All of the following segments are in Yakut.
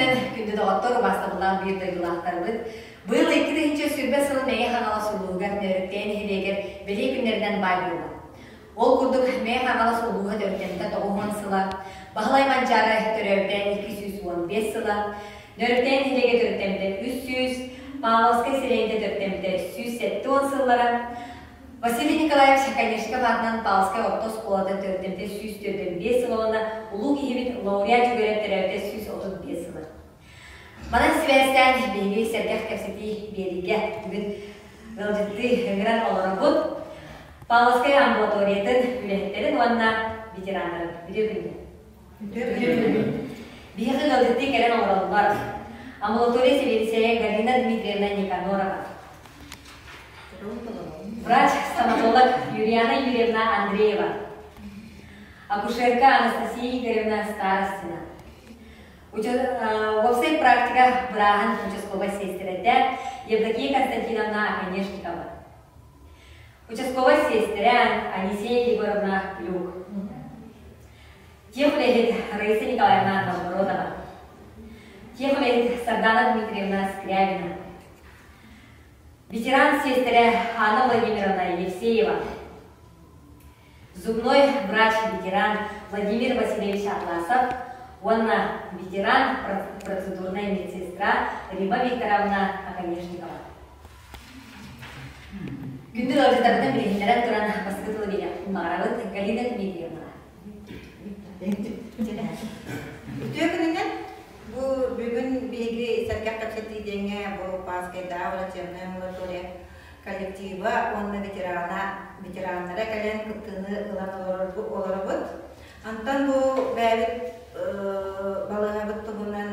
күнүнэн күндү доҕоттор, убаастабыллаах биир дойдулаахтарбыт. Быйыл 2020 сылын Мэҥэ Хаҥалас улууһугар Нөөрүктээн нэһилиэгэр бэлиэ күннэринэн баай буолла. Ол курдук Мэҥэ Хаҥалас улууһа төрүттэммитэ 90 сыла, Баһылай Манчаары төрөөбүтэ 215 сыла, Нөөрүктээн нэһилиэгэ төрүттэммитэ 300, Павловскай сэлиэнньэтэ төрүттэммитэ 170 сыллара, Василий Николаевич Оконешников аатынан Павловскай орто оскуолатын төрүттэммитэ 145 сыл уонна улуу киһибит лауреат Дьүгэрэ төрөөбүтэ 135 сыла. Манан сибээстээн биһиги сэргэх кэпсэтии биэриигэ бүгүн ыалдьыттыы ыҥыран олоробут. Павловскай амбулаториятын үлэһиттэрин уонна ветераннарын. Үтүө күнүнэн. Үтүө күнүнэн. Биһиэхэ ыалдьыттыы кэлэн олороллор. Амбулатория сэбиэдиссэйэ Галина Дмитриевна Никанорова. Врач-стоматолог Юлиана Юрьевна Андреева. Акушерка Анастасия Игоревна Старостина. Уопсай практика бырааһын участковай сиэстэрэтэ Евдокия Константиновна Оконешникова. Участковай сиэстэрэ Анисия Егоровна Люк. Техүлэһит Раиса Николаевна Новгородова. Техүлэһит Сардана Дмитриевна Скрябина. Ветеран сиэстэрэ Анна Владимировна Евсеева. Зубной врач-ветеран Владимир Васильевич Атласов уонна ветеран процедурнай медсестра Рима Викторовна Оконешникова. Күндү ыалдьыттарбытын билиһиннэрэн туран бастакы тылы биэриэхпин баҕарабыт Галина Дмитриевна. Үтүө күнүнэн! Бу бүгүн биһиги сэргэх кэпсэтии диэҥҥэ бу Пааскайдааҕы врачебная амбулатория коллектива уонна ветерана ветераннара кэлэн кыттыыны ылан олоробут. Онтон бу бэйэбит балыыһабыт туһунан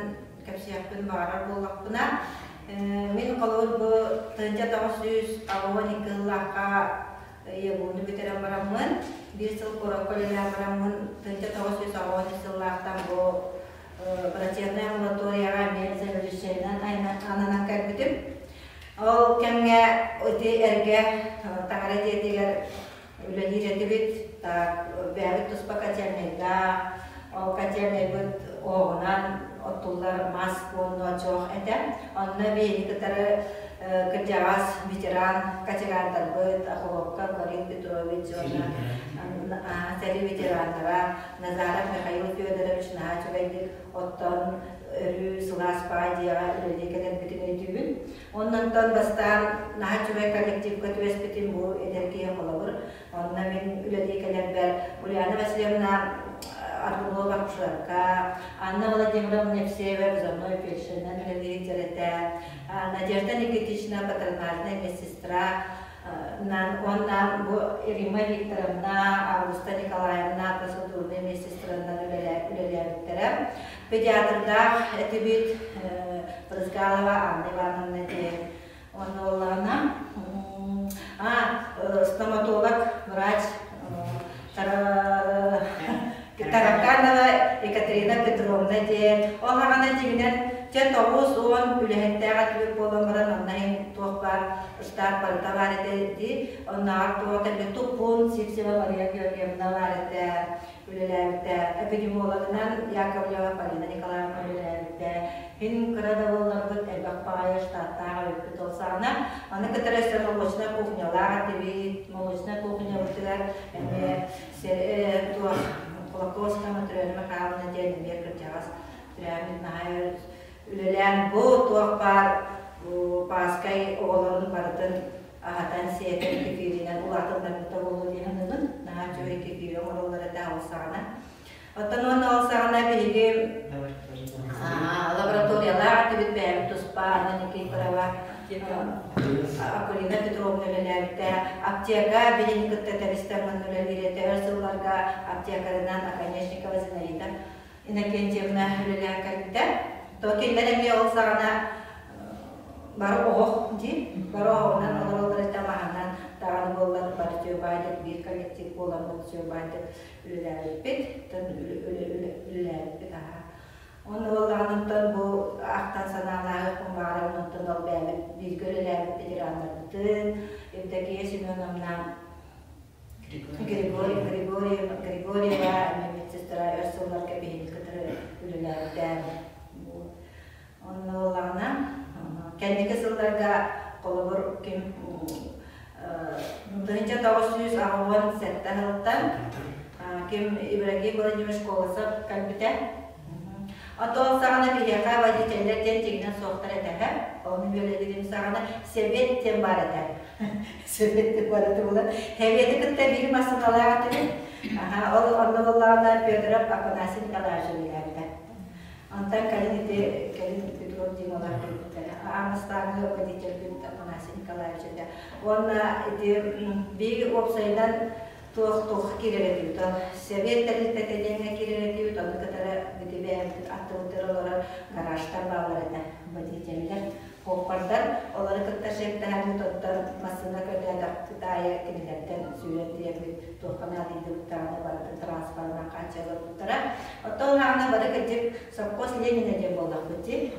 кэпсиэхпин баҕарар буоллахпына, мин холобур бу 1982 сыллаахха ЕГУ-ну бүтэрэн бараммын, биир сыл куоракка үлэлээн бараммын, 1983 сыллаахтан бу врачебнай амбулаторияҕа эмиэ заведующайынан ананан кэлбитим. Ол кэмҥэ ити эргэ таҥара дьиэтигэр үлэлиир этибит. Так, бэйэбит туспа котельнайдаах, ол котельнайбыт оҕунан оттуллар мас уонна чох этэ. Онно биһиги кытары кырдьаҕас ветеран кочегардарбыт Охлопков Гаврил Петрович уонна сэрии ветераннара Назаров Михаил Федорович наһаа үчүгэйдик оттон өрүү сылаас баай дьиэҕэ үлэлии кэлэрбитин өйдүүбүн. Оннонтон бастаан наһаа үчүгэй коллективка түбэспитим бу эдэр киһи холобур. Онно мин үлэлии кэлэрбэр Ульяна Васильевна Аргунова акушерка, Анна Владимировна Евсеева зубной фельдшеринэн үлэлии сылдьар Надежда Никитична патронажная медсестра, уонна бу Римма Викторовна, Августа Николаевна процедурнай медсестранан үлэлээбиттэрэ. Педиатрдаах этибит Брызгалова Анна Ивановна диэн. Онно буоллаҕына, стоматолог, врач Тараканова Екатерина Петровна диэн. Ол аҕана дьиҥинэн чэ 90 үлэһиттээх этибит буолан баран онно иһин туох баар штат барыта баар этэ дии. Оннооҕор туох этэ Туппун Сивцева Мария Георгиевна баар этэ үлэлээбитэ. Эпидемиологынан Яковлева Полина Николаевна үлэлээбитэ. Мин кыра да буолларбыт элбэх баҕайы штаттаах эбиппит ол саҕана. Аны кытары өссө молочная кухнялаах этибит. Молочная кухнябытыгар эмиэ туох Кулаковская Матрена Михайловна диэн эмиэ кырдьаҕас төрөөммүт наһаа үлэлээн бу туох баар Пааскай оҕолорун барытын аһатан сиэтэн кефиринэн улаатыннарбыта буолуо дии саныыбын. Наһаа үчүгэй кефири оҥороллор этэ ол саҕана. Оттон уонна ол саҕана биһиги лабораториялаах этибит бэйэбит туспа Анна Никифорова, Акулина Петровна үлэлээбитэ. Аптека биһигини кытта тэбис-тэҥҥэ үлэлиир этэ. Өр сылларга аптекарынан Оконешникова Зинаида Иннокентьевна үлэлээн кэлбитэ. То кинилэр эмиэ ол саҕана бары оһох дии, бары оһоҕунан олороллор этэ, маһынан даҕаны буоллар бары сүөбаайдык биир коллектив буоламмыт сүөбаайдык үлэлээбиппит, үлэлээбиппит аһа. Онно буоллаҕына бу ахтан санаалааһыппын баҕарабын, онтон ол бэйэбит бииргэ үлэлээбит ветераннарбытын, Евдокия Семеновна Григорий Григорьев Григорьева медсестра өр сылларга биһиги кытары үлэлээбитэ. Онно буоллаҕына, кэнники сылларга холобур ким 1987 сылтан ким Ибрагим Владимирович Колосов кэлбитэ. Отон саҕана биһиэхэ водителлэр диэн дьиҥинэн суохтар этэ. Ону үөрэтигин саҕана сэбиэт диэн баар этэ. Сэбиэт диэн баар этэ буолан. Сэбиэти кытта биир массыыналаах этибит. Ол онно буоллаҕына Федоров Афанасий Николаевич үлэлээбитэ. Онтон кэлин ити кэлин Петров Дималар кэлбиттэрэ. Аан бастааҥҥы водительбит Афанасий Николаевич этэ. Уонна ити биир уопсайынан туох-туох киирэр этибит. Ол Сэбиэт тэрилтэтэ диэҥҥэ киирэр этибит, ону кытары ити бэйэбит аттыбытыгар олорор гаражтар бааллар этэ. Водителлэр, суоппардар олору кытта шефтэһэммит, оттон массыына көрдөөтөхпүт аайы кинилэртэн сүүрэн тиийэммит туохха наадыйдыбыт даҕаны барытын транспорынан хааччыллыбыттара. Оттон улаана бары кырдьык сопхуос Ленина диэн буоллахпыт дии.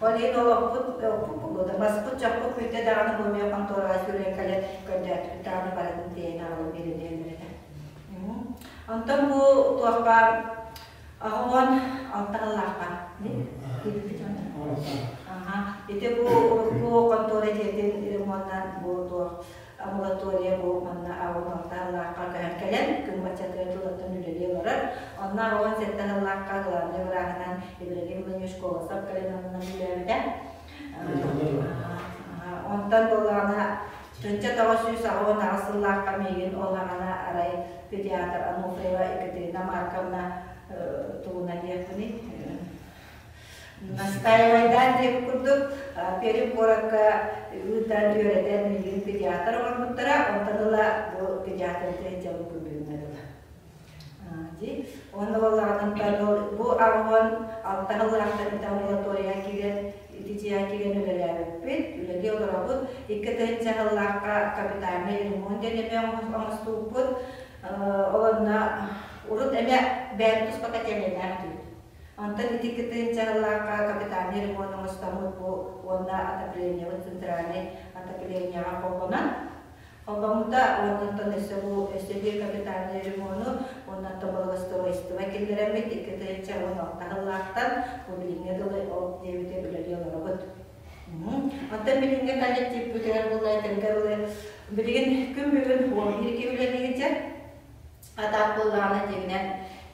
Ол иһин олохпут оппут маспыт чохпут бүтэ даҕаны бу эмиэ хонтуораҕа сүүрэн кэлэн көрдөөтүбүт даҕаны барытын тиэйэн аҕалан биэрэн этэ. Онтон бу туохха 86 сыллаахха Ити бу урукку хонтуора дьиэтин ремоннан бу туох амбулатория бу манна 86 сыллаахха көһөн кэлэн күн баччатыгар тылыттан үлэлии олорор. Онно 87 сыллаахха главнай бырааһынан Ибрагим Владимирович Колосов кэлэн оннунан үлэлээбитэ. Онтон буоллаҕына 1988 сыллаахха миигин ол аҕана арай педиатр Ануфриева Екатерина Марковна тугунан диэхпиний Настаивайдаан диэбит курдук Пермь куоракка ыытан үөрэтэн миигин педиатр оҥорбуттара. Онтон ыла бу педиатр дьалык бүгүҥҥэ дылы. Дии. Уонна буоллаҕына бу 86 сыллаахтан амбулаторияҕа киирэн ити дьиэҕэ киирэн үлэлээбиппит, үлэлии олоробут. 2000 сыллаахха капитальнай ремонт диэн эмиэ оҥостубуппут. Ол онно урут эмиэ бэйэм туспа котельнайдаах этибит. Онтон ити 2000 сыллаахха капитальнай ремонт оҥостоммут бу уонна отоплениебыт центральнай отоплениеҕа холбонон холбоммута уонна өссө бу өссө биир капитальнай ремону уонна благоустройство киллэрэммит 2016 сыллаахтан бу билиҥҥэ дылы ол диэбитэ үлэлии олоробут. Оттон билиҥҥи коллективпытыгар буолла этэргэ дылы билигин күн бүгүн 11 киһи үлэлиирдэ. Атаах буоллаҕына дьиҥинэн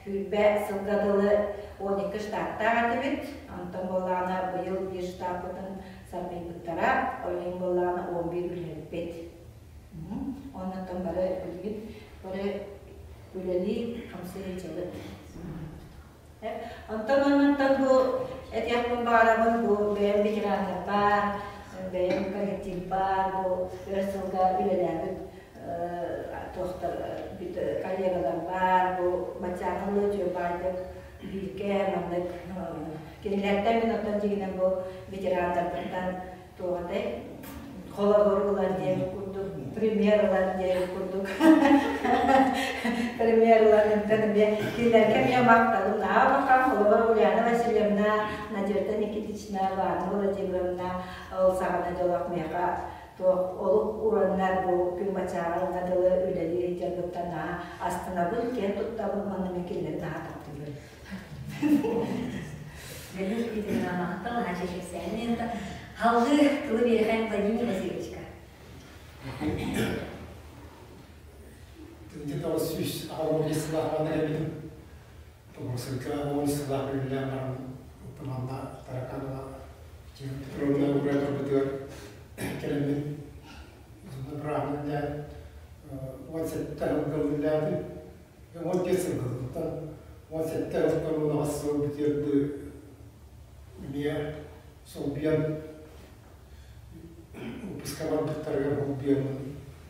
сүүрбэ сылга дылы 12 штаттаах этибит. Онтон буоллаҕына быйыл биир штаппытын сарбыйбыттара. Ол иһин буоллаҕына 11 үлэһиппит. Оннуттан бары билигин бары үлэлии хамсыы сылдьабыт. Онтон оннуттан бу этиэхпин баҕарабын бу бэйэм ветераннарбар, бэйэм коллективбар, бу өр сылга үлэлээбит туохтар коллегаларбар, бу Матьяналыы Дьуйбаайдык бииргэ маннык кинилэртэн мин оттон дьиҥинэн бу ветераннарбыттан туох этэй холобур ылар диэн курдук пример ылар диэн курдук пример ылар интэн эмиэ кинилэргэ эмиэ махталым наһаа улахан холобур Ульяна Васильевна Надежда Никитична Лана Владимировна ол саҕана дьолох миэхэ туох олук ураннар бу күн бачааҕа дылы үлэлии сылдьарбыттан наһаа астынабын киэн туттабын уонна мин кинилэри наһаа таптыыбын. Галина Никитина махтал наһаа чэпсээн Халлыы тылы биэрэхэн Владимир Васильевичка. 1985 сыллаахпан кэлбитим. Тоҕусырга 10 сыллаах үлэлээн баран манна Тараканова Петровна уурай турбутугар кэлэммин бырааһын үлэлээн 17 сылга үлэлээтим. 15 сылга 17 сылтан уон сыл бүтүөр эмиэ солбуйан выпуска барбыттарыгар холбуйаммын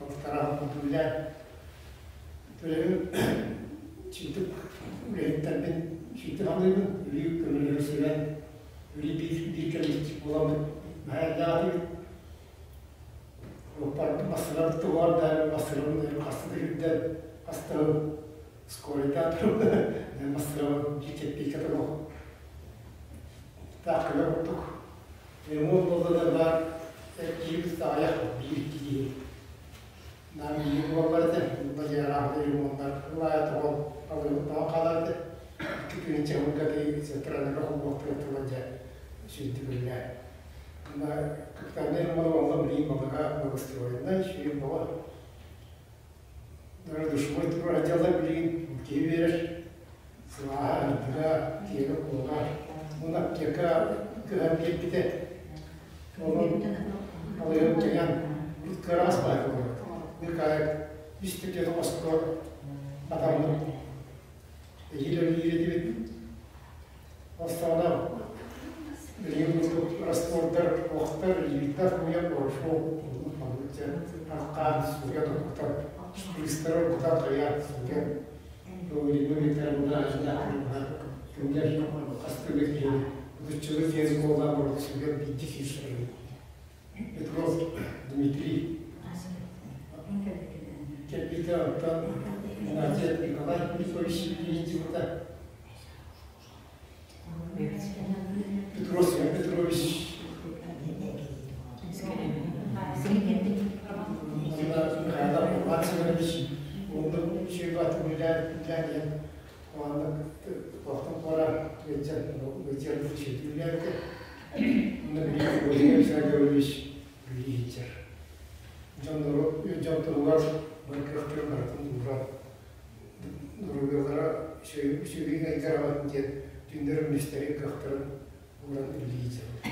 балтараа үлэлээн үлэбин сүүтүк үлэһиттэрбин сүүтүк аныыбын үлүү көмөлөһүсүнэн үлүү биир биир кэллик буоламмыт наһаа элбэх Оппарбын массыынабыт туһугар да массыынабын хаста да үрдэн хаста скорайдаан туран массыынабын биир кэппиэйкэ туруох таах көмө курдук ремонт буолла да баар эргиирбит аҕыйах биир киһи наар биир буоллар этэ бадьыараахы ремоннар ылаайа тоҕон алыыбыт тоҕон хаалар этэ икки тыһыынча сылга центральныйга холбуохтарын тылан дьэ. Сүүрдүгүллээ. Мына капитальный ремонт онно билигин балыга благоустроеннай, үчүгэй бөҕө. Даже душевой турар отделлар билигин киһи биэрэр сылааһа, ардыга, киэгэ-куога. Уонна аптека кыһан биэрбитэ. Онон балыыһа кэҥээн кыраас баар буолар. Быыкаайык үс түкет оскор батаммыт эһиил өлүүр этибит. Остаана билигин курдук раствордар, охтар, лиитар, муйа, порошок, аркаан, суя тохтор, шприцтары кута хайа, суя, Лина Викторовна күннэр хастыгы киһи Утуччулы тиэс буолан бородусугар биирдик киирсэрин. Петров Дмитрий кэлбитэ оттон Игнатьев Николай Петрович илдьибитэ. Петров Семен Петрович Михайлов Иван Семенович уонна үчүгэй үлэлээн иһэн уонна туохтан куора ыалдьан ыалдьар үчүгэй үлэлээбитэ. Онно билигин Владимир Сергеевич үлэлии сылдьар. Дьоннору дьон туһугар бары кыахтарын барытын ууран доруобуйалара үчүгэй айдараҕын диэн түннэр үллэстэрин кыахтарын ууран үлэлии сылдьабыт.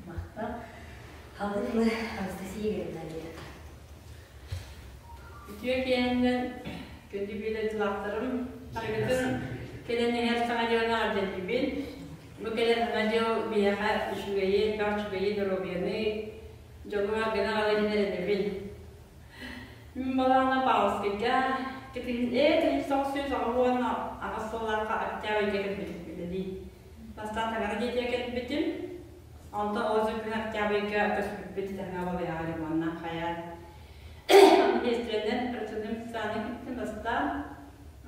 Махтал. Халыҥ Анастасия Игоревна Үтүө киэһэннэн күндү биир дьылаахтарым арыгытын кэлэн иһэр саҥа дьылын эҕэрдэлиибин. Бу кэлэр саҥа дьыл биһиэхэ үчүгэйи, элбэх үчүгэйи, доруобуйаны, дьолу-саргыны аҕалан эрэнэбин. Мин балаҕана Павловскайга 1998 сыллаахха октябрьга кэлбитим үлэлии. Бастаан таҥара дьиэтигэр кэлбитим. Онтон ол күн октябрьга көспүппүт таҥара балыйаҕа ремоннаан хайаан. Сиэстэрэнэн процедурам специальнай киттим бастаан.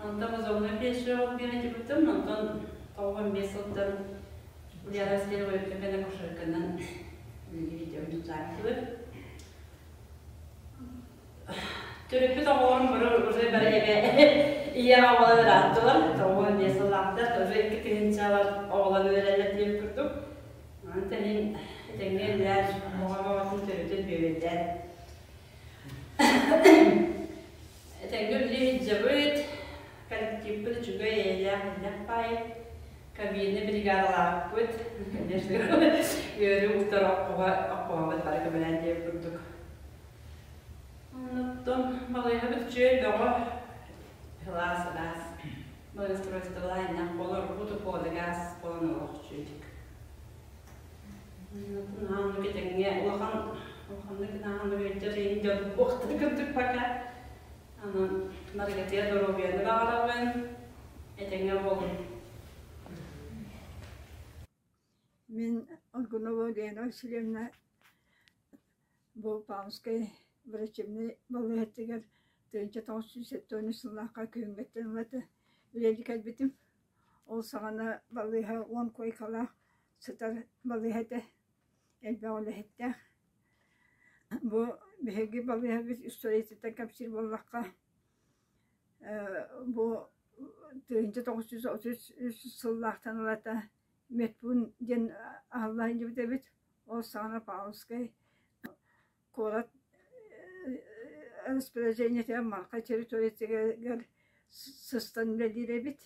Онтон музоннай фельдшер биэрэ онтон 95 сылтан Ульяновскай ойуттан акушерканан видео записывать. Төрөппүт оҕолорум бары уже бары эбэ ийэ оҕолор ырааттылар. 95 сыллаахтар, уже икки тыһыынчалар оҕолор үөрэллэр диэн курдук. Онон тэҥин этэҥҥэ үлэлээн, оҕо баҕатын төрүтүн бүөбэйдээн. Этэҥҥэ үлэлии сылдьабыт, коллективпыт үчүгэй, эйэлээх, иллээх баайы. Кабина бригадалаахпыт, конечно, ыарыы утары оккуһабыт бары көмөлөөн диэн курдук. Оннуттан балыыһабыт үчүгэй бөҕө, сылаас ыраас, благоустройстволаах иннэх буолар, урут укуола гаас буолан олох үчүгэйдик. Наһаа этэҥҥэ улахан улаханнык наһаа ыалдьар иһин дьон уохтары курдук пока. Онон барыгытыгар доруобуйаны баҕарабын, этэҥҥэ буолун. Мин Аргунова Лена Васильевна бу Павловскай врачебнай балыыһатыгар 1970 сыллаахха күһүҥҥүттэн ылата үлэлии кэлбитим. Ол саҕана балыыһа уон куойкалаах сытар балыыһа этэ, элбэх үлэһиттээх. Бу биһиги балыыһабыт историятыттан кэпсиир буоллахха, бу 1933 сыллаахтан ылата медпуун диэн аһыллан илдьибит эбит. Ол саҕана Павловскай куорат распоряжениетыгар Марха территориятыгар сыстан үлэлиир эбит.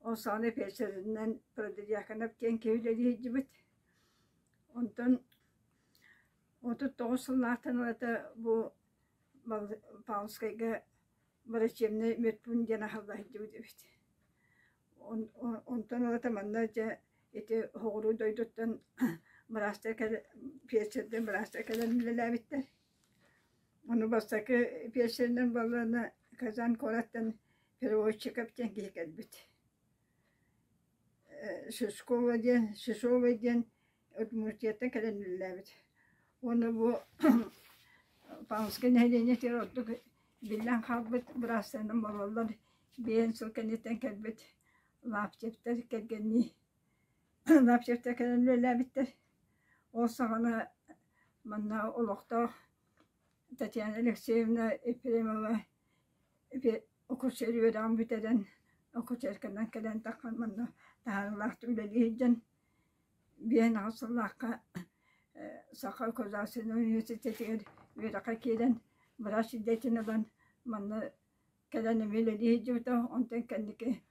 Ол саҕана фельдшеринэн Прододьяконов диэн киһи үлэлии сылдьыбыт. Онтон 39 сыллаахтан ылата бу Павловскайга врачебнай медпуун диэн аһылла сылдьыбыт эбит. Онтон ылата манна дьэ ити соҕуруу дойдуттан быраастар кэлэн фельдшердэр быраастар кэлэн үлэлээбиттэр. Ону бастакы фельдшеринэн буоллаҕына Казань куораттан переводчиков диэн киһи кэлбит. Шишкова диэн Шишова диэн Удмуртияттан кэлэн үлэлээбит. Уонна бу Павловскай нэһилиэнньэтигэр ордук биллэн хаалбыт быраастарынан буолаллар биэс сыл кэнниттэн кэлбит Лаптевтар кэргэннии Лаптевтар кэлэн үлэлээбиттэр. Ол саҕана манна олохтоох Татьяна Алексеевна Ефремова акушер үөрэҕин бүтэрэн акушерканан кэлэн таххан манна таһаарыылаахтык үлэлии сылдьан 58 сыллаахха Саха государственнай университетыгар үөрэххэ киирэн врач идэтин ылан манна кэлэн эмиэ үлэлии сылдьыбыта. Онтон кэнники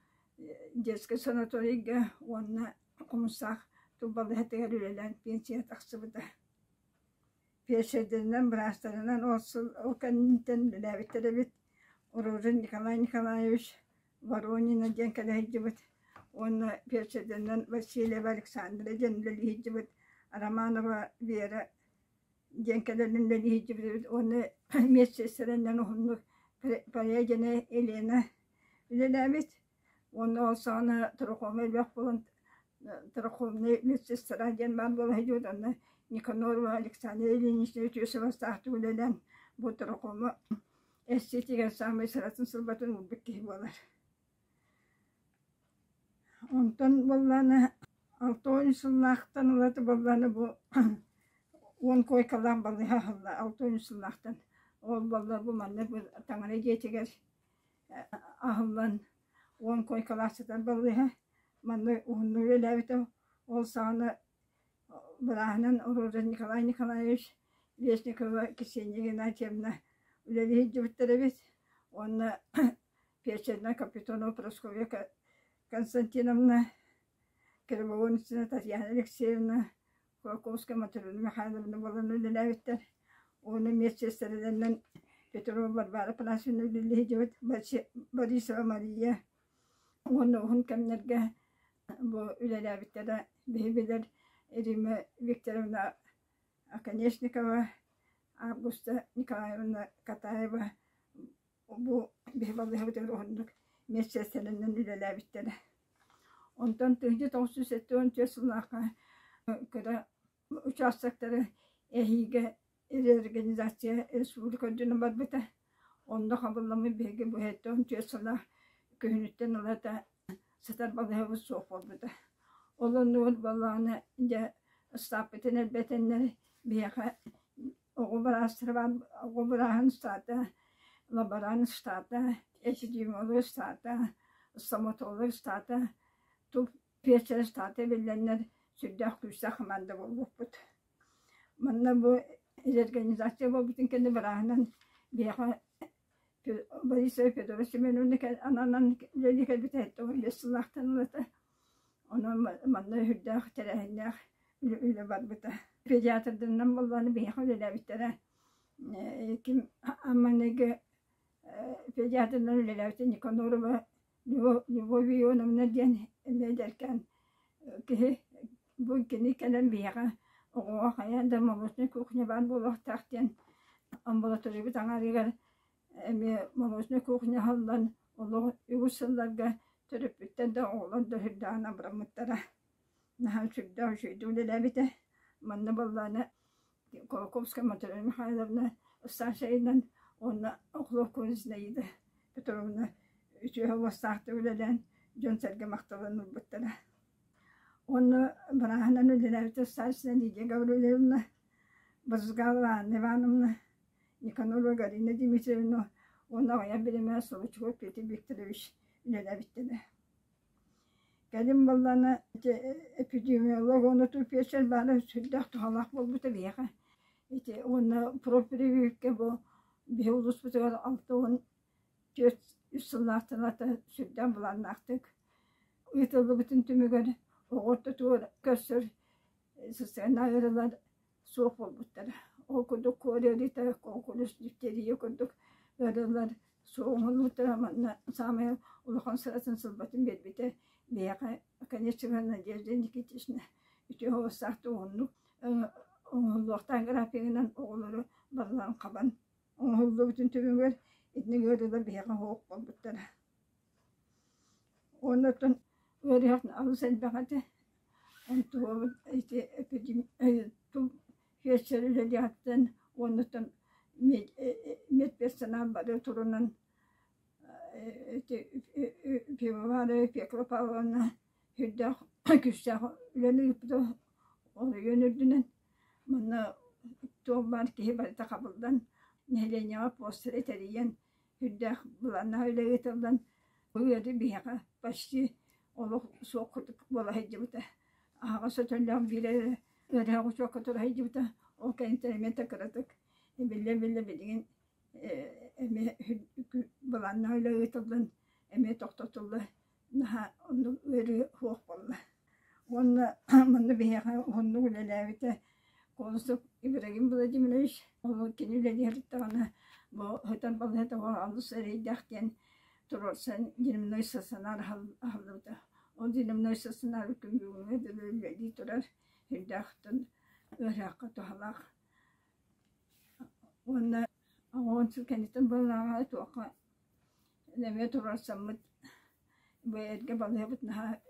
детскай санаторийга уонна Хомустаах тул балыыһатыгар үлэлээн пенсия тахсыбыта. Фельдшердэринэн, быраастарынан ол сыл ол кэнниттэн үлэлээбиттэр эбит. Рожин Николай Николаевич Воронина диэн кэлэ сылдьыбыт уонна фельдшердэринэн Васильева Александра диэн үлэлии сылдьыбыт, Романова Вера диэн кэлэн үлэлии сылдьыбыт эбит уонна медсиэстэрэнэн уһуннук Порядина Елена үлэлээбит. Уонна ол саҕана трахома элбэх буолан трахомнай медсестра диэн баар буола сылдьыбыт. Онно Никанорова Александра Ильинична үтүө сыбастаахтык үлэлээн бу трахома эстиитигэр саамай сыратын сылбатын уурбут киһи буолар. Онтон буоллаҕына 60 сыллаахтан ылата буоллаҕына бу 10 куойкалаах балыыһа аһылла 60 сыллаахтан. Ол буолла бу манна бу таҥара дьиэтигэр аһыллан 10 куойкалаах сытар балыыһа. Манна уһуннук үлэлээбитим. Ол саҕана бырааһынан Рожин Николай Николаевич, Лесникова Ксения Геннадьевна үлэлии сылдьыбыттар эбит. Уонна фельдшеринэн Капитонова Прасковья Константиновна, Кривогорницына Татьяна Алексеевна, Кулаковская Матрена Михайловна буолан үлэлээбиттэр. Уонна медсиэстэрэлэринэн Петрова Варвара Афанасьевна үлэлии сылдьыбыт, Борисова Мария уонна уһун кэмнэргэ бу үлэлээбиттэрэ биһи билэр Римма Викторовна Оконешникова, Августа Николаевна Катаева бу биһи балыыһабытыгар уһуннук медсиэстэрэнэн үлэлээбиттэрэ. Онтон 1974 сыллаахха кыра участоктары эһиигэ реорганизация республика үрдүнэн барбыта. Онно хабылламмыт биһиги бу 74 сыллаах күһүнүттэн ылата сытар балыыһабыт суох буолбута. Ол оннугар буоллаҕына дьэ ыстааппытын элбэтэннэр биһиэхэ оҕо быраастара баар оҕо бырааһын штата, лаборант штата, эпидемиолог штата, стоматолог штата, туох фельдшер штата эбиллэннэр сүрдээх күүстээх хамаанда буолбуппут. Манна бу реорганизация буолбутун кэннэ бырааһынан биһиэхэ Борисова Федора Семеновна ананан үлэлии кэлбитэ 75 сыллаахтан ылата. Онон манна сүрдээх тэрээһиннээх үлэ барбыта. Педиатрдарынан буоллаҕына биһиэхэ үлэлээбиттэрэ. Ким маҥнайгы педиатрынан үлэлээбитэ Никанорова Любовь Ионовна диэн эмиэ эдэркээн киһи. Бу кини кэлэн биһиэхэ оҕоҕо хайаан да молочнай кухня баар буолуохтаах диэн амбулаториябыт аҥаарыгар эмиэ молочнай кухня аһыллан олох үгүс сылларга төрөппүттэр да оҕолор да сүрдээҕин абыраммыттара. Наһаа сүрдээх үчүгэйдик үлэлээбитэ. Манна буоллаҕына Кулаковская Матрена Михайловна старшайынан уонна Охлопкова Зинаида Петровна үтүө уостаахтык үлэлээн дьон-сэргэ махталын ылбыттара. Уонна бырааһынан үлэлээбитэ старшина Лидия Гаврильевна, Брызгалова Анна Ивановна, Никанорова Галина Дмитриевна уонна аҕыйах бириэмэ Солочков Петр Викторович үлэлээбиттэрэ. Кэлин буоллаҕына ити эпидемиолог уонна фельдшер баара сүрдээх туһалаах буолбута биһиэхэ. Ити уонна профпрививка бу биһи улууспутугар 64 үс сыллаахтан ата сүрдээх былааннаахтык ыытыллыбытын түмүгэр оҕо ортотугар көрсөр социальнай ыарыылар суох буолбуттара. Ол курдук куор ыарыыта, куонкурус, дифтерия курдук ыарыылар суох оҥоһуллубуттара. Манна саамай улахан сыратын сылбатын биэрбитэ биһиэхэ Оконешникова Надежда Никитична үтүө оҕустаахтык уһуннук оҥоһуллуохтаах графигынан оҕолору барыларын хабан оҥоһуллубутун түмүгэр итинник ыарыылар биһиэхэ суох буолбуттара. Уонна оттон ыарыһах алыс элбэх этэ. Онтуобут ити фельдшер үлэлиэҕиттэн уонна медперсонал бары турунан ити Пивоварова Фекла Павловна сүрдээх күүстээх үлэни ыыппыта оройуон үрдүнэн. Манна туох баар киһи барыта хабыллан нэһилиэнньэҕэ постеры тэрийэн сүрдээх былааннаах үлэ ыытыллан бу ыарыы биһиэхэ почти олох суох курдук буола сылдьыбыта. Аһаҕас өтөллөөх биир эрэ ыарыһах учуокка тура сылдьыбыта. Ол кэнниттэн эмиэ да кыратык биллэ-биллэ билигин эмиэ былааннаах үлэ ыытыллан эмиэ тохтотулла наһаа оннук ыарыы суох буолла. Уонна манна биһиэхэ уһуннук үлэлээбитэ Колосов Ибрагим Владимирович, ол кини үлэлии сырыттаҕына бу сытар балыыһата олус эрэйдээх диэн туруорсан дневной стационар аһыллыбыта. Ол дневной стационар күн бүгүҥҥэ дылы үлэлии турар, сүрдээхтэн ыарыһахха туһалаах. Уонна оҕон сыл кэнниттэн буоллаҕа туохха эмиэ туруорсаммыт бу эргэ балыыһабыт наһаа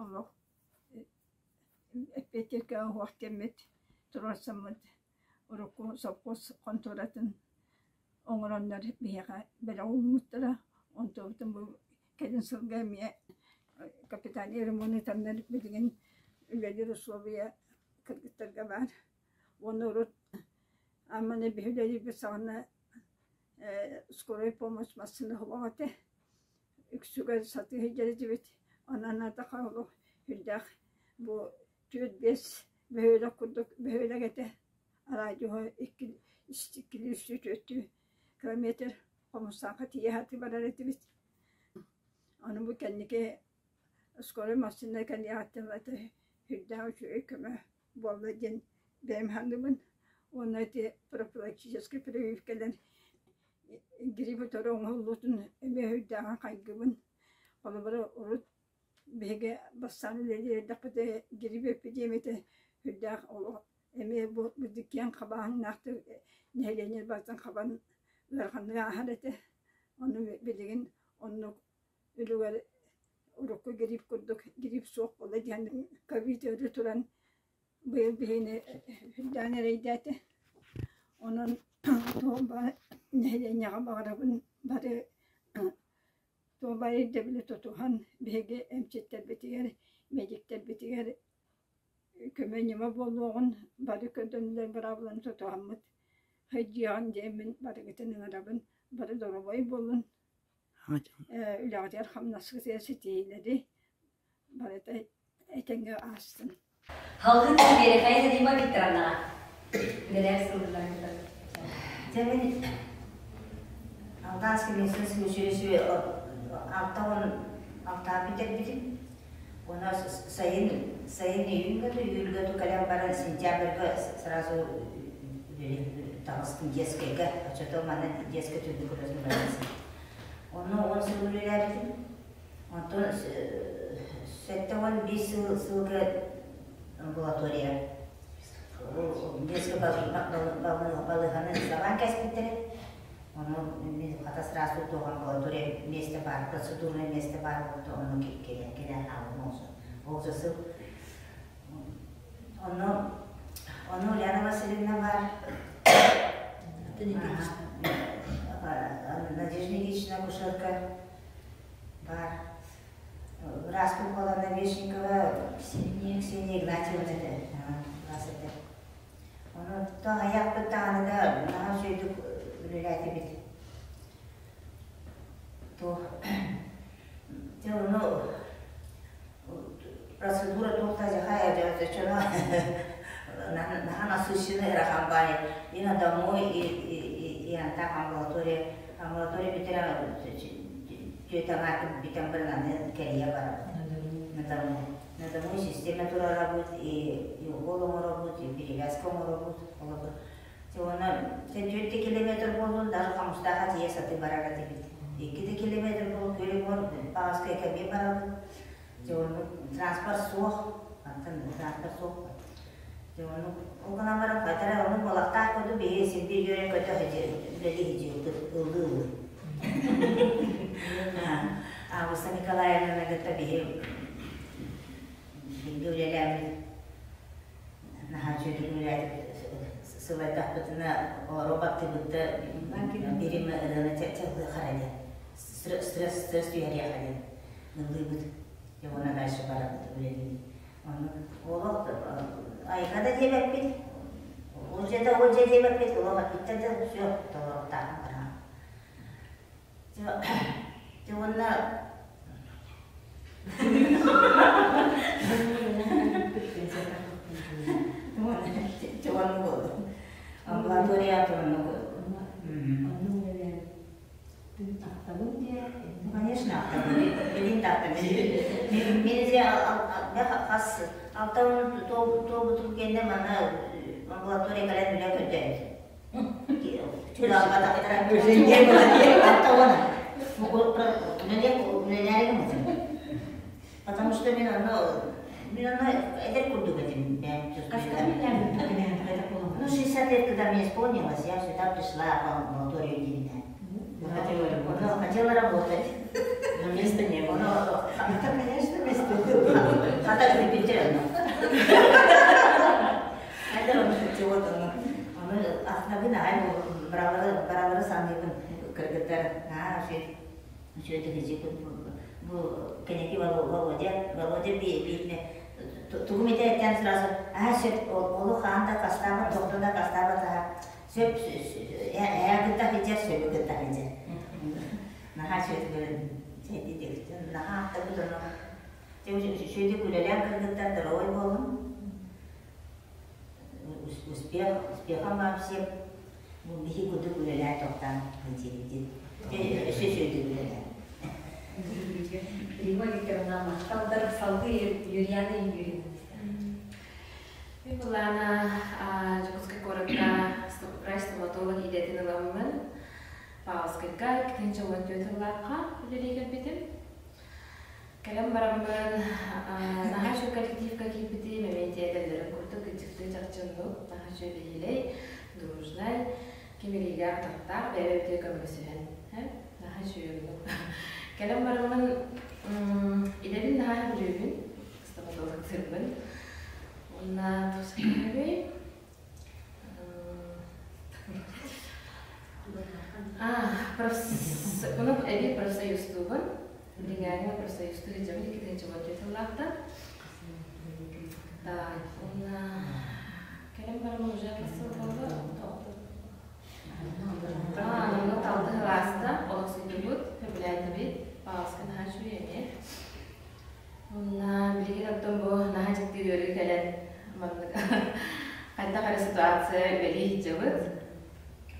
олох эппиэттииргэ уһуох диэммит туруорсаммыт урукку сопхуос хонтуоратын оҥороннор биһиэхэ бэлэх ууммуттара. Онтубутун бу кэлин сылга эмиэ капитальнай ремонт ыытаннар билигин үлэлиир условия кыргыттарга баар. Уонна урут Амманы биһи үлэлиирбит саҕана скорай помощь массыына суох этэ. Үксүгэр сатыы сылдьар этибит. Онон атаха олох сүрдээх бу түөрт-биэс бөһүөлэк курдук бөһүөлэк этэ. Араадьыһа икки иккилии үстүү түөртүү километр Хомустаахха тиийэ сатыы барар этибит. Аны бу кэнники скорай массыына кэлиэҕиттэн ылата сүрдээх үчүгэй көмө буолла диэн бэйэм саныыбын. Уонна ити профилактическай прививкэлэр грипп утары оҥоһуллуутун эмиэ сүрдээҕин хайгыыбын. Холобура, урут биһиги бастаан үлэлиир эрдэхпитинэ грипп эпидемията сүрдээх олох эмиэ бу киэҥ хабааһыннаахтык нэһилиэнньэ барытын хабан ыараханнык ааһар этэ. Ону билигин оннук үлүгэр урукку грипп курдук грипп суох буолла диэн ковид ыарыы туран быйыл биһигини үрдээн эрэйдээтэ. Онон туох баар нэһилиэнньэҕэ баҕарабын бары туох баар ирдэбили тутуһан биһиги эмчиттэрбитигэр, медиктэрбитигэр көмө-ньыма буолуоҕун бары көрдөнүлэр быраабыланы тутуһаммыт сылдьыаҕын диэммин барыгытын ыҥырабын, бары доруобай буолун, үлэҕитигэр хамнаскытыгар ситиһиилэри барыта этэҥҥэ аастын. Халгын Биэрэхэй Рима Викторовнаҕа үлэлээх сылдьыллар Дьэ мин Алтанский медицинский училище 66 бүтэрбитим. Уонна сайын сайын июньга июльга кэлэн баран сентябрьга сразу таҕыстым детскайга. Оччото манна детскай туберкулезный больница. Онно 10 сыл үлэлээбитим. Онтон 75 сыл сылга амбулатория детскай балыыһаны сабан кэспиттэрэ. Ону мин хата сразу туох амбулатория место баар, процедурное место баар буолта, ону кэлэн кэлэн хаалым ол сыл. Ону ону Ульяна Васильевна баар. Надежда Ильична акушерка баар. Быраас Куколовна Вешникова, Ксения Игнатьевна этэ, быраас этэ. Ону айахпыт даҕаны да наһаа үчүгэйдик үлэлээтибит. То дьэ ону процедура туох да дьаха наһаа насыщенный ыарахан баай и на домой и и и антах амбулатория амбулатория бүтэрэн түөтэ бүтэн баран аны кэрийэ барабыт на дому на дому система турарабыт и и укол оҥоробут и перевязка оҥоробут олобур уонна түөрт километр буоллун даже Хомустаахха тиийэ сатыы барар этибит 2 километр буолуп күөлү баҕаска кэмиэ барабыт. Дьэ оннук транспорт суох, мантан транспорт суох. Дьэ оннук ол гынан баран хайтара оннук балахтаах курдук биһиги син биир үөрэн көтө үлэлии сылдьыбыппыт ыллыы-ыллыы. Августа Николаевнаны кытта биһи бииргэ үлэлээбит наһаа үчүгэйдик үлэлээтибит сылайдахпытына олору баттыыбыт да бирим ырыаны чаллыахха эрэ диэн стресс стресс түһэриэххэ диэн ыллыыбыт дьэ уонна дальше барабыт үлэлиибит оннук олох айга да диэбэппит ол дьиэ да ол дьиэ диэбэппит олох эппиттэр да все толоруохтаахпын бараҕын дьэ уонна Амбулатория турунук. Ну, конечно, билин тахтабын. Мен же хас алтан туолбутум кэннэ манна амбулатория кэлэн үлэ көрдөөбүт. Потому что мен аны мен аны эдэр курдук этим. Ну, 60 лет, когда мне исполнилось, я сюда пришла в амбулаторию Дивина. Хотела, хотела работать. Но места не было. Это, конечно, место было. А так репетировано. Это он чего-то. Оны ахнабын ай баралары баралары саныыбын кыргыттар. Аа, все это бу кэнэки Володя, Володя биитне тугум этээттэн сразу аа сөп олу хаан да кастаабат, тохто да кастаабат аа сөп ээ кытта хиджер сөбү кытта хиджер. Наһаа сөтүгөрөн сәйти наһаа аттабыт ону. Сөйдү күлэлээн кыргыттар здоровый буолун. Успех, успехом вам всем. Биһи курдук үлэлээн тохтоон хынчиридин. Өссө сөйдү күлэлээн. Рима Викторовна махталдар салгыы Юрьяна Юрьевна. Мин былаана Дьокуускай куоракка врач-стоматолог идэтин ыламмын Павловскайга 2014 сыллаахха үлэлии кэлбитим. Кэлэн бараммын наһаа үчүгэй коллективка киирбитим, эмиэ этэллэрин курдук кырдьыктыы чахчыннук, наһаа үчүгэй бэһиэлэй, дружнай, ким илиилээх атахтаах, бэйэ-бэйэбитигэр көмөлөсүһэн, наһаа үчүгэй Кэлэн бараммын идэбин наһаа сөбүлүүбүн, стоматологтыырбын. Уонна туох Ону эбии профсоюзтуубун. Билиҥҥээҥҥэ профсоюзтуу сылдьабын 2014 сыллаахтан. Так, уонна кэлэн баран уже сыл буолла. Онно талды кылааста олохсуйдубут, сөбүлээтибит. Павловска наһаа үчүгэй эмиэ. Уонна билигин оттон бу наһаа дьикти ыарыы кэлэн маннык хайдах эрэ ситуация үлэлии сылдьабыт.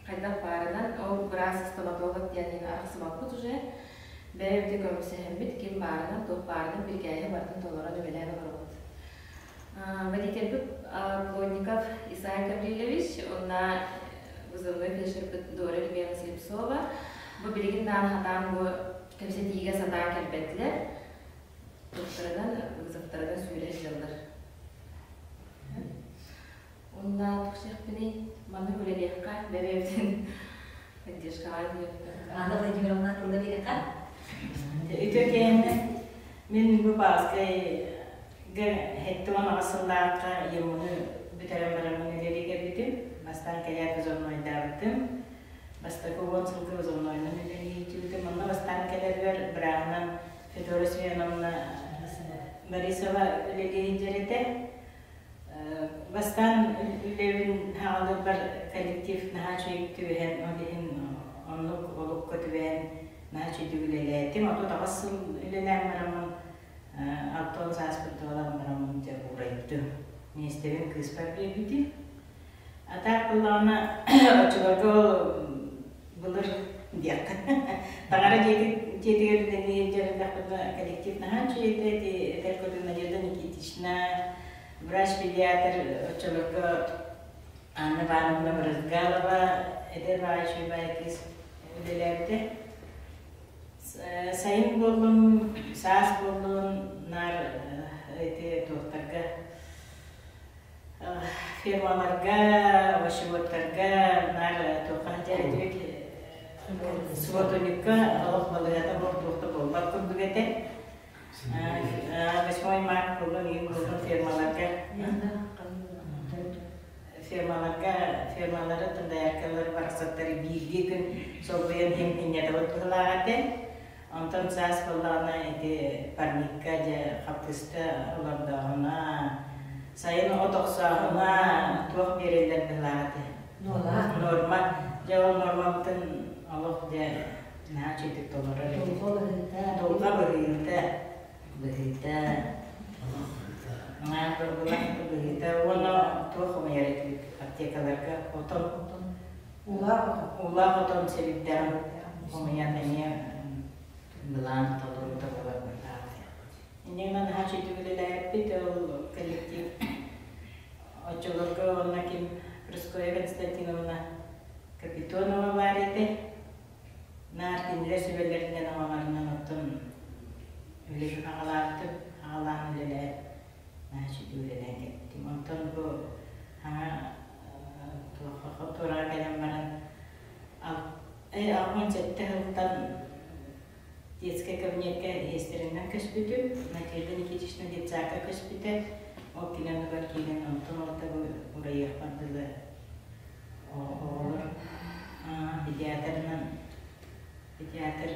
Хайдах баарынан ол быраас стоматолог диэн арахсыбаппыт уже. Бэйэбитин көмүсэһэммит ким баарынан, туох баарынан бирикээһи барытын толорон үлэлээн олоробут. Водительбит Плотников Исай Гаврильевич уонна вызывной фельдшербит Дора Любена Слепцова бу билигин даҕаны хатаан бу кэпсэтиигэ сатаан кэлбэтилэр. Туохтарынан вызовтарынан сүүрэ сылдьаллар. Уонна туох диэхпиний, маннык үлэлиэххэ бэйэбитин поддержкаҕа диэххэ. Анна Владимировна тылла биэриэххэ. Үтүө киэһэннэ мин бу Павловскайга 78 сыллаахха ЕМУну бүтэрэн бараммын үлэлии кэлбитим. Бастаан кэлээт вызовнойдаабытым. Бастакы 10 сылга вызовнойунан үлэлии сылдьыбытым. Онно бастаан кэлэрбэр бырааһынан Федора Семеновна Борисова үлэлии сылдьар этэ. Бастаан үлэбин хааларбар коллектив наһаа үчүгэй түбэһэн, ол иһин оннук олукка түбэһэн наһаа үчүгэйдик үлэлээтим. 38 сыл үлэлээн бараммын, 60 сааспын туолан бараммын дьэ уурайдым. Миэстэбин кыыспар биэрбитим. А так буоллаҕына оччолорго былыр диэххэ таҥара дьиэтигэр үлэлии дьарыктахпытына коллектив наһаа үчүгэй этэ ити этэр курдук Надежда Никитична врач-педиатр оччолорго Анна Ивановна Брызгалова эдэр баай үчүгэй баай кыыс үлэлээбитэ. Сайын буоллун, саас буоллун наар ити туохтарга фермаларга, овощеводтарга наар туохха сылдьар этибит субботникка олох балыыһата туох да буолбат курдук этэ. 8 март буоллун, июнь буоллун фермаларга фермаларга фермалары дояркалар барахсаттары биирдии күн солбуйан иһин инньэтабыт быһылаах этэ. Онтон саас буоллаҕына ити парникка дьэ хаппыыста олордоҕуна, сайын от охсооһуна туох биэрэллэр быһылаах этэ. Норма. Дьэ ол нормабытын олох дьэ наһаа үчүгдүк толорор этибит. Дулҕа быһыыта. Быһыыта быһыыта уонна туох хомуйар этибит аптекаларга отон уулаах отон сэбирдэҕин хомуйан эмиэ былаан толоруута буолар быһыылаах. Инньэ гынан наһаа үчүгэйдик үлэлээбиппит ол коллектив оччолорго уонна ким Прасковья Константиновна Капитонова баар этэ. Наар кинилэр сүбэлэринэн аҕаларынан оттон үлэбин аҕалаабытым, аҕалаан үлэлээн, наһаа үчүгэй үлэлээн кэлбитим. Онтон бу саҥа туохха хотуораҕа кэлэн баран 67 сылтан детскай кабинекка сиэстэринэн көспүтүм. Надежда Никитична детсадка көспүтэ. Ол кини оннугар киирэн онтон орто бу урайыахпар дылы оҕолор педиатрынан педиатр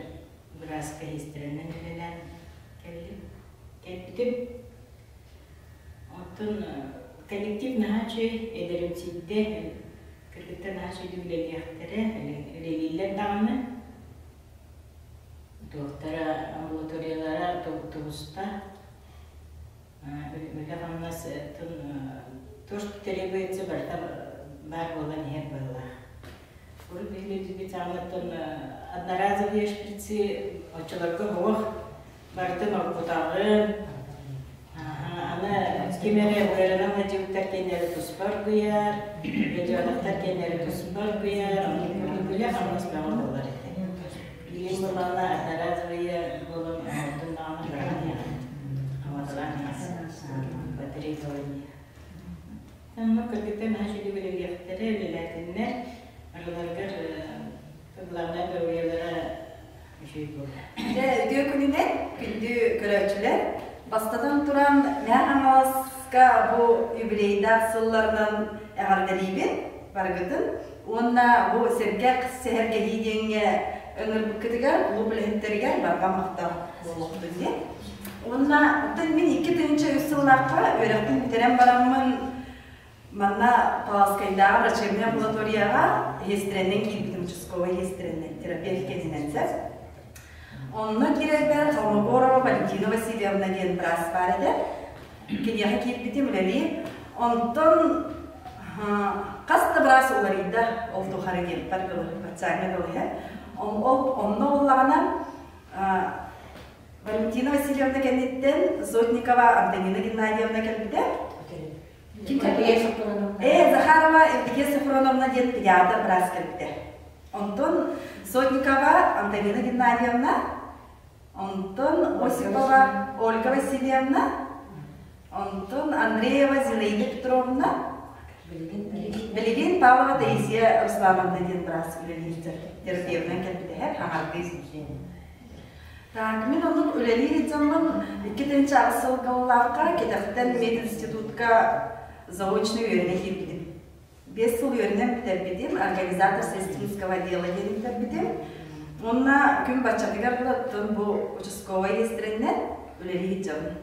бырааска сиэстэрэнэн үлэлээн кэллим кэлбитим. Оттон коллектив наһаа үчүгэй, эдэримсийдэ, кыргыттар наһаа үчүгэйдик үлэлиэхтэрэ, үлэлииллэр даҕаны. Туохтара амбулаториялара тубуста. Үлэ-хамнас то, что требуется, барыта баар буолан иһэр быһыылаах. Урут биһиги саҕалаттан одноразовые шприцы оччолорго суох, барытын оргутаҕын. Аны ким эрэ ыарынан сылдьыбыттар киэннэри туспа оргуйар, радиологтар киэннэри туспа оргуйар, оннук курдук үлэ-хамнас бөҕө буолар этэ. Билигин буоллаҕына одноразовые буолан оҥордун даҕаны баран иһэҕин. Аматалаан иһэҕин. Батарейка Онно кыргыттар наһаа үчүгэй үлэлиэхтэрэ, үлэлээтиннэр. Араларыгар главнай доруобуйалара үчүгэй буолла. Дьэ, үтүө күнүнэн, күндү көрөөччүлэр! Бастатан туран, Мэҥэ Хаҥаласка бу юбилейдаах сылларынан эҕэрдэлиибин барыгытын уонна бу сэргэх сэһэргэһии диэҥҥэ ыҥырбыккытыгар клуб үлэһиттэригэр барҕа махтал буолуохтун диэн. Уонна оттон мин 2003 сыллаахха үөрэхпин бүтэрэн бараммын манна Паласкайдааҕы врачебнай амбулаторияҕа сиэстэрэннэн киирбитим, участковай сиэстэрэннэн, терапевт кэннинэн сөп. Онно киирэрбэр Холмогорова Валентина Васильевна диэн быраас баар этэ. Киниэхэ киирбитим үлэлии. Онтон хас да быраас уларыйда ол тухары диэппэр дылы, баччааҥҥа дылы иһэр. Ол онно буоллаҕына Валентина Васильевна кэнниттэн Сотникова Антонина Геннадьевна кэлбитэ. Э, Захарова Евдокия Софроновна диэн педиатр быраас кэлбитэ. Онтон Сотникова Антонина Геннадьевна, онтон Осипова Ольга Васильевна, онтон Андреева Зинаида Петровна, билигин Павлова Таисия Руслановна диэн быраас үлэлиир терапевтынан кэлбитэ, хаҥардыы. Так, мин оннук үлэлиир дьоммун 2008 сылга улаахха кэтэхтэн мединститутка заочно үөрэнэ киирбитим. 5 сыл үөрэнэн бүтэрбитим, организатор сестринского дела диэн бүтэрбитим. Уонна күн баччатыгар оттон бу участковай сиэстэрэннэн үлэлии сылдьабын.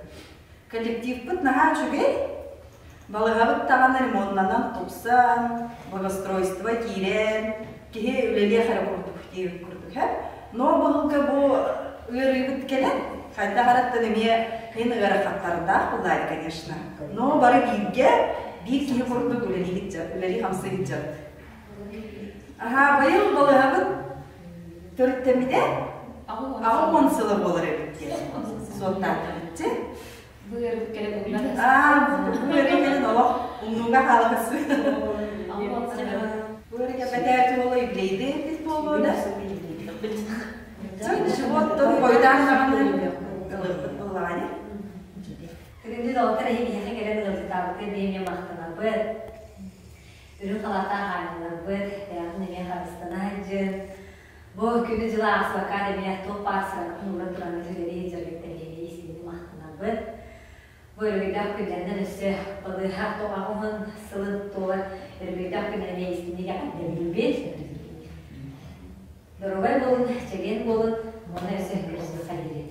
Коллективпыт наһаа үчүгэй, балыһабыт даҕаны ремоннанан тупсан, благоустройство киирэн, киһи үлэлиэх эрэ курдук диэбит курдук һэ. Но быһылга бу ыарыыбыт кэлэн, хайдах эрэ эмиэ мин ыарахаттардаах буллаайы, конечно. Но бары бииргэ, биир киһи курдук үлэлии-хамсыы сылдьабыт. Аһаа, быйыл балыһабыт төрүттэммитэ 80 сыла буолар эбит диэн суоттаатыбытчы. Бу ыарыыбыт кэлэн умнан Аа, бу ыарыы кэлэн олох умнууга хаалабыс. Бу ыарыы кэлбэтэ туола юбилейдыы эппит буолуо да. Чего-то хойутаан даҕаны ылыахпыт буоллаҕа Күндү доҕоттор, эһи биһиэхэ кэлэн ыалдьытаабыкка эмиэ махтанабыт. Үрүҥ халааттаах аанньалларбыт, бэйэҕитин эмиэ харыстана сылдьын. Бу күнү-дьылы ааспакка эмиэ туох баар сыратын ууран тураҥҥыт үлэлии сылдьаргыттан биһиги истиҥник махтанабыт. Бу өрөгөйдөөх күннэринэн өссө балыыһа тоҕоһун сылын туолар өрөгөйдөөх күнүн эмиэ истиҥник эҕэрдэлиибит. Доруобай буолун, чэгиэн буолун, уонна өссө көрсүөххэ диэри.